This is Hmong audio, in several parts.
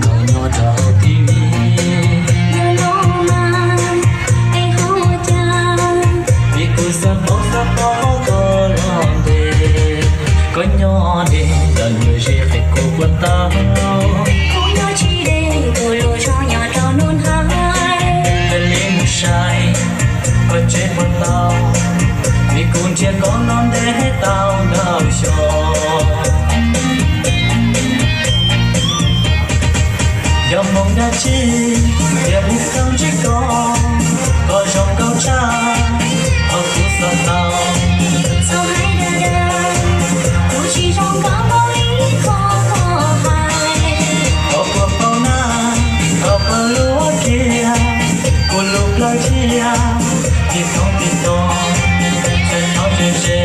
Koj nyob rau hauv T V, yog no mas es ho ua cas? Vim kuv xav paub xav paub koj los ntev. Koj nyob deb los nyuam ze qhia kuv puas tau. Kuv nyob tsis deb, kuv lub zog nyob rau Nus Nthaiv. Peb li mus saib koj tsev puas tau, vim kuv nrhiav koj no ntev tau ntau xyoo. Yog hmoov dab tsi thiaj mus tau ntsib koj, koj zoo nkauj tshaj, thov kuv xav tau. Txhob hais dag dag, kuv tsis zoo nkauj npaum li qhov koj hais. Koj puas paub na, koj puas luag kiag kuv lub plawv tsiaj, tig thoob tig too, txhawj thov ze ze,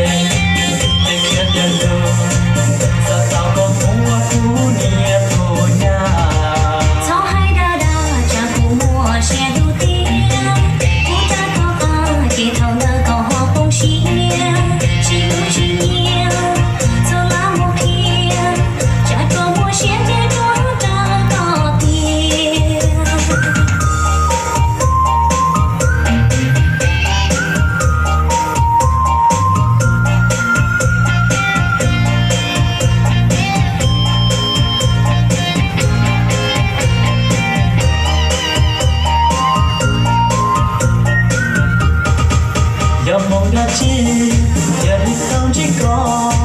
ces qhia tias yus xav tau koj mus ua kuv niam tus nyab. Txhob hais dag dag, tsam kuv muaj siab dub tiag, kuv rab koj qab ces thaum ntawd koj ho poob siab, tsis hlub tsis nyiam, txhob lam mus qhia, tsam koj muaj siab ntev dua rau koj tiag. Yog hmoov dab tsi thiaj mus tau ntsib koj,